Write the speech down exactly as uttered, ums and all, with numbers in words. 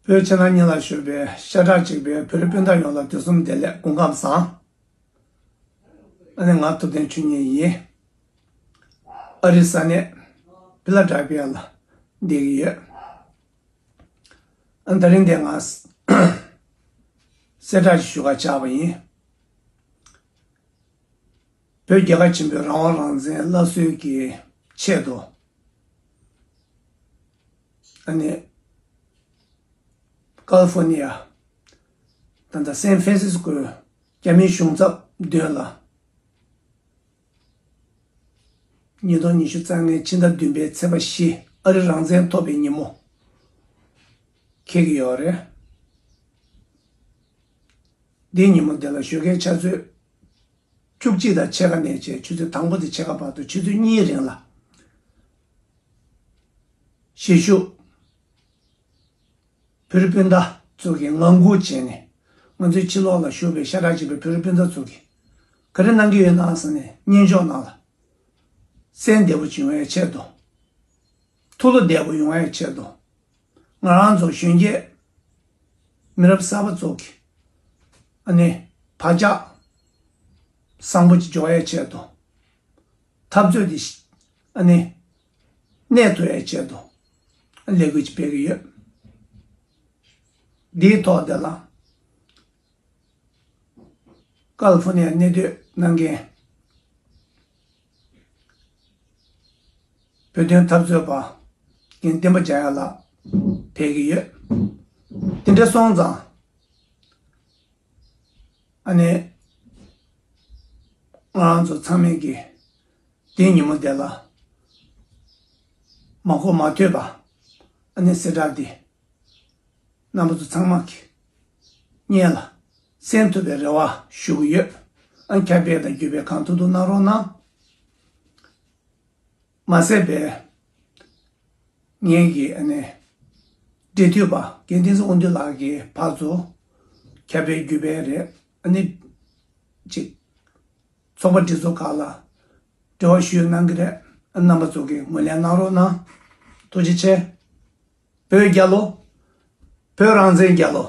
བོད་ཕྱི་ནང་གཉིས་ལ་བཞུགས་པའི་ཤ་ཁྲག་གཅིག་པའི་བོད་རིགས་སྤུན་ཟླ་ཡོངས་ལ་དུས་གསུམ་བདེ་ལེགས། སྐུ་ཁམས་བཟང་། ཨ་ནི་ང་ཐུབ་བསྟན་ཆོས་ཉིད་ཡིན། ཨ་རིའི་ས་གནས་ཕི་ལ་ཌེལ་ཕི་ཡ་ལ་བསྡད་ཀྱི་ཡོད། ཨ་ནི་དེ་རིང་འདིར་ང་གསལ་བསྒྲགས་ཤིག་ཞུ་གར་བཅར་བ་ཡིན། བོད་རྒྱལ་ཁབ་ཆེན་པོའི་རང་དབང་རང་བཙན་སླར་གསོའི་གི་ཆེད་དུ། ཨ་ནི་ཀ་ལི་ཧྥོར་ནི་ཡ། ད་ལྟ་སན་ཧྥ་རན་སིས་ཀོའི་རྒྱ་མིའི་གཞུང་ཚབ་མདུན་ལ། ཉིས་སྟོང་ཉི་ཤུ་རྩ་ལྔའི་ཕྱི་ཟླ་བདུན་པའི་ཚེས་པ་བཞི། ཨ་རི་རང་བཙན་ཐོབ་པའི་ཉིན་མོ་འཁེལ་གྱི་ཡོད་རེད། འདིའི་ཉིན་མོ་འདི་ལ་ཞོགས་ཀའི་ཆུ་ཚོད་བཅུ་གཅིག་དང་ཕྱེད་ཀ་ནས་བྱས། ཆུ་ཚོད་དང་པོ་དང་ཕྱེད་ཀ་བར་དུ་ཆུ་ཚོད་གཉིས་རིང་ལ། གཞིས་བཞུགས་བོད་རིགས་སྤུན་ཟླ་ཚོ་གིས་ངང་སྒུག་བྱས་ནས། ང་ཚོའི་ཕྱི་ལོགས་ལ་བཞུགས་པའི་ཤ་ཁྲག་གཅིག་པའི་བོད་རིགས་སྤུན་ཟླ་ཚོ་གིས་ག་རེ་གནང་གི་ཡོད་ན་ཟེར་ནས། སྙན་ཞུ་གནང་ལ། སེམས་བདེ་པོ་ཅིག་ཡོང་ཡའི་ཆེད་དུ། ཐུགས་བློ་བདེ་པོ་ཡོང་ཡའི་ཆེད་དུ། ང་རང་ཚོ་གཞོན་སྐྱེས་མི་རབས་གསར་པ་ཚོ་གིས། ཨ་ནི་བག་ཆགས་བཟང་པོ་ཅིག་འཇོག་ཡའི་ཆེད་དུ། འཐབ་རྩོད་འདི་ཨ་ནི་གནས་ཐུབ་ཡའི་ཆེད་དུ་ལས་འགུལ་ཅིག་སྤེལ་གྱི་ཡོད། འདིའི་ཐོག་འདི་ལ་ཀ་ལི་ཧྥོར་ནི་ཡར་གནས་སྡོད་གནང་མཁན་བོད་དོན་འཐབ་རྩོད་པ་རྒན་བསྟན་པ་འཇམ་དབྱངས་ལགས་ཕེབས་ཀྱི་ཡོད། དེ་འདྲ་སོང་ཙང་། ཨ་ནི་ང་རང་ཚོ་ཚང་མས་ཀྱིས་དེའི་ཉིན་མོ་དེ་ལ་མ་གོ་མ་ཐོས་པ། ཨ་ནི་གསལ་བསྒྲགས་འདི་རྣམ་པ་ཚོ་ཚང་མ་གི་སྙན་ལ་གསན་ཐུབ་པའི་རེ་བ་ཞུ་གི་ཡོད། ཨ་ཁྱབ་སྤེལ་དང་བརྒྱུད་སྤེལ་གང་ཐུབ་ཐུབ་གནང་རོགས་གནང་། མ་ཟད་པའི་ངེད་ཀྱི་ཨ་ནི་འབྲེལ་མཐུད་པ་རྒན་བསྟན་འཛིན་དབང་འདུས་ལགས་ཀྱིས་ཕར་ཚུར་ཁྱབ་སྤེལ་བརྒྱུད་སྤེལ་རེད། ཨ་ནི་ཅིག་ཚོགས་པ་སྒྲིག་འཛུགས་ཁག་ལ་འབྲེལ་བ་ཞུས་གནང་གི་རེད། ཨ་རྣམ་པ་ཚོ་གིས་ངོས་ལེན་གནང་རོགས་གནང་། ཐུགས་རྗེ་ཆེ། བོད་རྒྱལ་ལོ། བོད་རང་བཙན་རྒྱལ་ལོ།